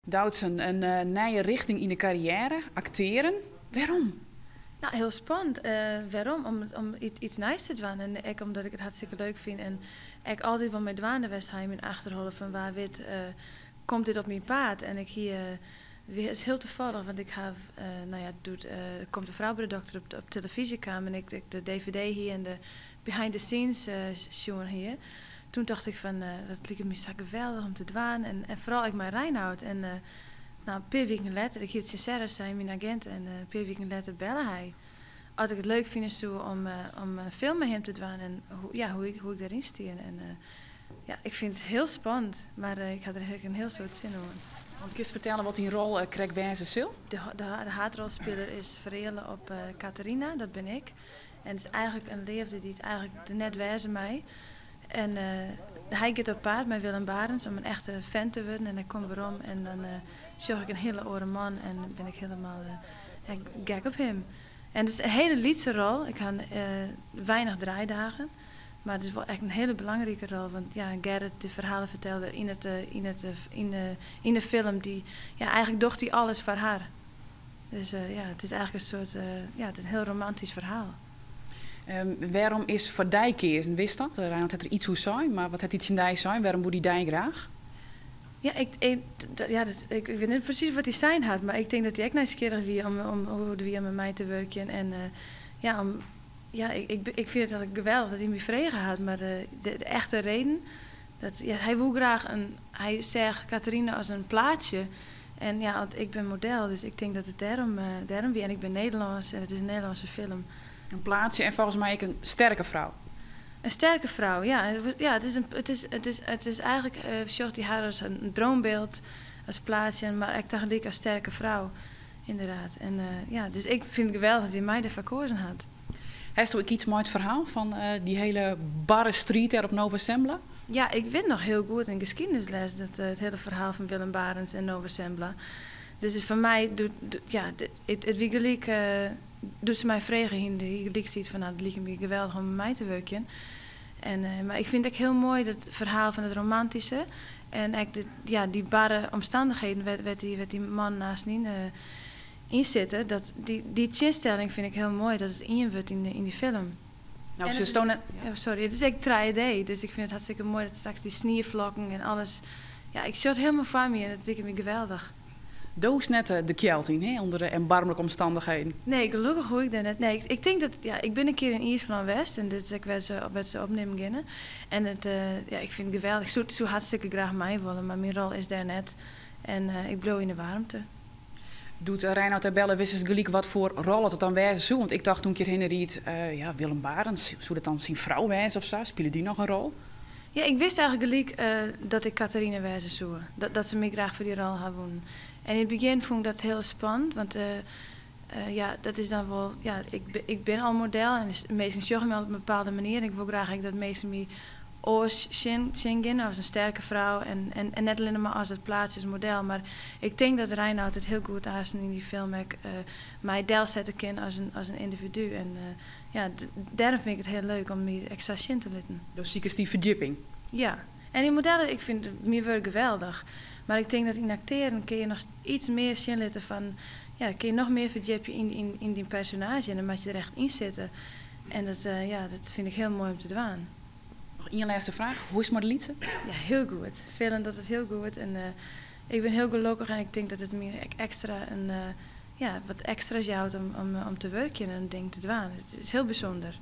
Doutzen, in nije rjochting yn de karriêre, aktearen. Wêrom? No, hiel spannend. Wêrom? Om yts nijs te dwaan. En ek omdat ik it hartstikke leuk fyn. En ek altyd wol mei dwaande west ha yn myn achterholle fan wa wit komt dit op myn paad. En ik hie, it is hiel tafallich, want ik ha, no ja, doe't Komt de Vrouw bij de Dokter op telefyzje kaam en ik de dvd hie en de behind the scenes sjoen hie, toen tocht ik fan dat liket my sa geweldich om te dwaan. En foaral ek mei Reinout. En no, in pear wiken letter, ik hie it tsjin Sarah sein, myn agint, en in pear wiken letter belle hy. Oft ik it leuk fine soe om in film mei him te dwaan en ja, hoe ik dêryn stie. En ja, ik fyn it hiel spannend, mar ik ha der ek in hiel soad sin oan. Want kinst fertelle wat dyn rol krekt wêze sil? De haadrolspiler is fereale op Catharina, dat bin ik. En it is eigentlik in leafde dy't eigentlik der net wêze mei. En hy giet op paad mei Willem Barentsz om in echte fan te wurden en hy komt werom en dan sjoch ik in hiele oare man en bin ik hielendal gek op him. En it is in hiele lytse rol, ik ha weinich draaidagen, mar it is wol echt in hiele belangrike rol, want ja, Gerrit, de ferhaleferteller yn it yn it yn de yn de film, dy, ja, eigentlik docht hy alles foar har. Dus ja, it is eigentlik in soart, ja, it is in hiel romantysk ferhaal. Wêrom is foar dy keazen, witst dat? Reinout hat der yts oer sein, mar wat hat hy tsjin dy sein? Wêrom woe hy dy graach? Ja, ik, ik, ja, dat, ik wit net presys wat hy sein hat, mar ik tink dat hy ek nijsgjirrich wie om hoe't it wie om mei my te wurkjen. En ja, om, ja, ik, ik fyn it altyd geweldich dat hy my frege hat, mar de, de echte reden, dat, ja, hy woe graach in, hy seach Catharina as in plaatsje. En ja, want ik bin model, dus ik tink dat it dêrom wie. En ik bin Nederlânsk en it is in Nederlânske film. In plaatsje en folgens my ek in sterke frou. In sterke frou, ja. Ja, it is, in, it is, it is, it is eigentlik sjocht hy har as in droombeeld, as plaatsje, mar ek tagelyk as sterke frou, ynderdaad. En ja, dus ik fyn it geweldich dat hy my derfoar keazen hat. Hasto ek yts mei it ferhaal fan dy hiele barre striid dêr op Nova Zembla? Ja, ik wit noch hiel goed in skiednisles dat it hiele ferhaal fan Willem Barentsz en Nova Zembla. Dus it foar my, doe, ja, it wie gelyk, doe't se my frege hiene, hie ik gelyk sayts fan, no, it liket my geweldich om mei te wurkjen. En, mar ik fyn it ek hiel moai, dat ferhaal fan it romantyske en ek de, ja, dy barre omstannichheden wêr't dy man naast yn yn sitte. Dat, dy, dy tsjinstelling fyn ik hiel moai, dat it ien wurdt yn dy film. No, silsto net. Oh, sorry, it is ek 3D, dus ik fyn it hartstikke moai dat straks dy snieflokken en alles. Ja, ik sjoch it hielendal foar my en it liket my geweldich. Do hoechst net de kjeld yn, hè, ûnder de erbarmlike omstannichheden. Nee, gelokkich hoech ik dêr net. Nee, ik tink dat, ja, ik bin in kear yn Iislân west en dit is ek wêr't se opnimmen geane. En it, ja, ik fyn it geweldich. Ik soe hartstikke graach meiwolle, mar myn rol is dêr net. En ik bliuw yn de waarmte. Doe't Reinout dy belle, wistest gelyk wat foar rol it dan wêze soe? Want ik tocht toen ik hjirhinne ried, ja, Willem Barentsz, soe dat dan syn frou wêze of sa? Spile dy noch in rol? Ja, ik wist eigentlik gelyk dat ik Catharina wêze soe. Dat se my graach foar dy rol ha woenen. En yn it begjin fûn ik dat hiel spannend, want ja, dat is dan wol, ja, ik bin al model en minsken sjogge my al op in bepaalde manier. En ik wol graach ek dat minsken my oars sjen gean as in sterke frou en net allinnich mar as it plaatsje as model. Mar ik tink dat Reinout it hiel goed aansten yn dy film ek my delsette kin as in yndividu. En ja, dêrom fyn ik it hiel leuk om my ek sa sjen te litten. Do sikest dy ferdjipping? Ja. En dy modellen, ik fyn myn wurk geweldich. Mar ik tink dat yn aktearen kinne je noch yts mear sjen litte fan, ja, kinne je noch mear ferdjipje yn dyn personaazje en dan moat je der echt yn sitte. En dat, ja, dat fyn ik hiel moai om te dwaan. Noch ien lêste fraach. Hoe is it mei de lytse? Ja, hiel goed. Villain docht it hiel goed en ik bin hiel gelokkich en ik tink dat it my ek ekstra in, ja, wat ekstra's jout om te wurkjen en dingen te dwaan. It is hiel bysûnder.